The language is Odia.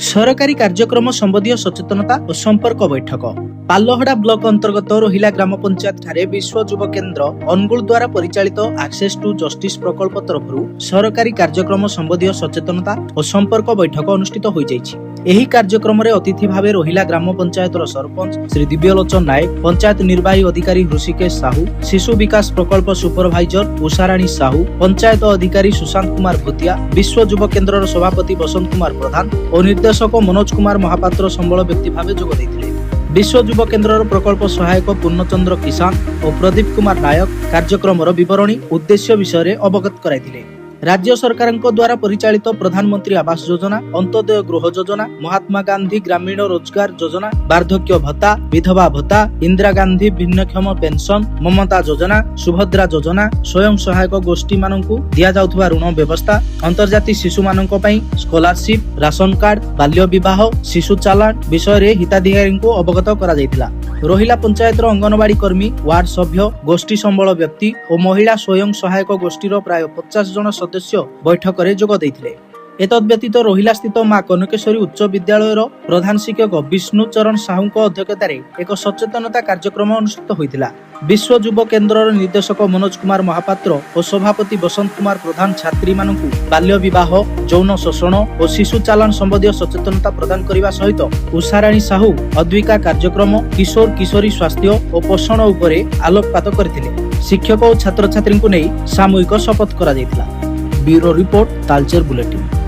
ସରକାରୀ କାର୍ଯ୍ୟକ୍ରମ ସମ୍ବନ୍ଧୀୟ ସଚେତନତା ଓ ସମ୍ପର୍କ ବୈଠକ। ପାଲଲହଡା ବ୍ଲକ ଅନ୍ତର୍ଗତ ରୋହିଲା ଗ୍ରାମ ପଞ୍ଚାୟତ ଠାରେ ବିଶ୍ୱ ଯୁବ କେନ୍ଦ୍ର ଅନୁଗୁଳ ଦ୍ୱାରା ପରିଚାଳିତ ଆକ୍ସେସ୍ ଟୁ ଜଷ୍ଟିସ୍ ପ୍ରକଳ୍ପ ତରଫରୁ ସରକାରୀ କାର୍ଯ୍ୟକ୍ରମ ସମ୍ବନ୍ଧୀୟ ସଚେତନତା ଓ ସମ୍ପର୍କ ବୈଠକ ଅନୁଷ୍ଠିତ ହୋଇଯାଇଛି। ଏହି କାର୍ଯ୍ୟକ୍ରମରେ ଅତିଥି ଭାବେ ରୋହିଲା ଗ୍ରାମ ପଞ୍ଚାୟତର ସରପଞ୍ଚ ଶ୍ରୀ ଦିବ୍ୟଲୋଚନ ନାୟକ, ପଞ୍ଚାୟତ ନିର୍ବାହୀ ଅଧିକାରୀ ହୃଷିକେଶ ସାହୁ, ଶିଶୁ ବିକାଶ ପ୍ରକଳ୍ପ ସୁପରଭାଇଜର ଉଷାରାଣୀ ସାହୁ, ପଞ୍ଚାୟତ ଅଧିକାରୀ ସୁଶାନ୍ତ କୁମାର ଭୂତିଆ, ବିଶ୍ୱ ଯୁବ କେନ୍ଦ୍ରର ସଭାପତି ବସନ୍ତ କୁମାର ପ୍ରଧାନ ଓ ନିର୍ଦ୍ଦେଶକ ମନୋଜ କୁମାର ମହାପାତ୍ର ସମ୍ବଳ ବ୍ୟକ୍ତି ଭାବେ ଯୋଗ ଦେଇଥିଲେ। ବିଶ୍ୱ ଯୁବ କେନ୍ଦ୍ରର ପ୍ରକଳ୍ପ ସହାୟକ ପୂର୍ଣ୍ଣଚନ୍ଦ୍ର କିଷାନ ଓ ପ୍ରଦୀପ କୁମାର ନାୟକ କାର୍ଯ୍ୟକ୍ରମର ବିବରଣୀ, ଉଦ୍ଦେଶ୍ୟ ବିଷୟରେ ଅବଗତ କରାଇଥିଲେ। ରାଜ୍ୟ ସରକାରଙ୍କ ଦ୍ୱାରା ପରିଚାଳିତ ପ୍ରଧାନମନ୍ତ୍ରୀ ଆବାସ ଯୋଜନା, ଅନ୍ତ୍ୟୋଦୟ ଗୃହ ଯୋଜନା, ମହାତ୍ମା ଗାନ୍ଧୀ ଗ୍ରାମୀଣ ରୋଜଗାର ଯୋଜନା, ବାର୍ଦ୍ଧକ୍ୟ ଭତ୍ତା, ବିଧବା ଭତ୍ତା, ଇନ୍ଦିରା ଗାନ୍ଧୀ ଭିନ୍ନକ୍ଷମ ପେନସନ, ମମତା ଯୋଜନା, ସୁଭଦ୍ରା ଯୋଜନା, ସ୍ୱୟଂ ସହାୟକ ଗୋଷ୍ଠୀମାନଙ୍କୁ ଦିଆଯାଉଥିବା ଋଣ ବ୍ୟବସ୍ଥା, ଅନ୍ତର୍ଜାତୀୟ ଶିଶୁମାନଙ୍କ ପାଇଁ ସ୍କଲାରସିପ, ରାସନ କାର୍ଡ, ବାଲ୍ୟ ବିବାହ, ଶିଶୁ ଚାଲାଣ ବିଷୟରେ ହିତାଧିକାରୀଙ୍କୁ ଅବଗତ କରାଯାଇଥିଲା। ରୋହିଲା ପଞ୍ଚାୟତର ଅଙ୍ଗନବାଡି କର୍ମୀ, ୱାର୍ଡ ସଭ୍ୟ, ଗୋଷ୍ଠୀ ସମ୍ବଳ ବ୍ୟକ୍ତି ଓ ମହିଳା ସ୍ୱୟଂ ସହାୟକ ଗୋଷ୍ଠୀର ପ୍ରାୟ 50 ଜଣ ସଦସ୍ୟ ବୈଠକରେ ଯୋଗ ଦେଇଥିଲେ। ଏତଦ୍ ବ୍ୟତୀତ ରୋହିଲା ସ୍ଥିତ ମା କନକେଶ୍ୱରୀ ଉଚ୍ଚ ବିଦ୍ୟାଳୟର ପ୍ରଧାନ ଶିକ୍ଷକ ବିଷ୍ଣୁ ଚରଣ ସାହୁଙ୍କ ଅଧ୍ୟକ୍ଷତାରେ ଏକ ସଚେତନତା କାର୍ଯ୍ୟକ୍ରମ ଅନୁଷ୍ଠିତ ହୋଇଥିଲା। ବିଶ୍ୱ ଯୁବ କେନ୍ଦ୍ରର ନିର୍ଦ୍ଦେଶକ ମନୋଜ କୁମାର ମହାପାତ୍ର ଓ ସଭାପତି ବସନ୍ତ କୁମାର ପ୍ରଧାନ ଛାତ୍ରୀମାନଙ୍କୁ ବାଲ୍ୟ ବିବାହ, ଯୌନ ଶୋଷଣ ଓ ଶିଶୁ ଚାଲାଣ ସମ୍ବନ୍ଧୀୟ ସଚେତନତା ପ୍ରଦାନ କରିବା ସହିତ ଉଷାରାଣୀ ସାହୁ ଅଦ୍ୱିକା କାର୍ଯ୍ୟକ୍ରମ, କିଶୋର କିଶୋରୀ ସ୍ୱାସ୍ଥ୍ୟ ଓ ପୋଷଣ ଉପରେ ଆଲୋକପାତ କରିଥିଲେ। ଶିକ୍ଷକ ଓ ଛାତ୍ରଛାତ୍ରୀଙ୍କୁ ନେଇ ସାମୂହିକ ଶପଥ କରାଯାଇଥିଲା। Bureau report, Talcher bulletin.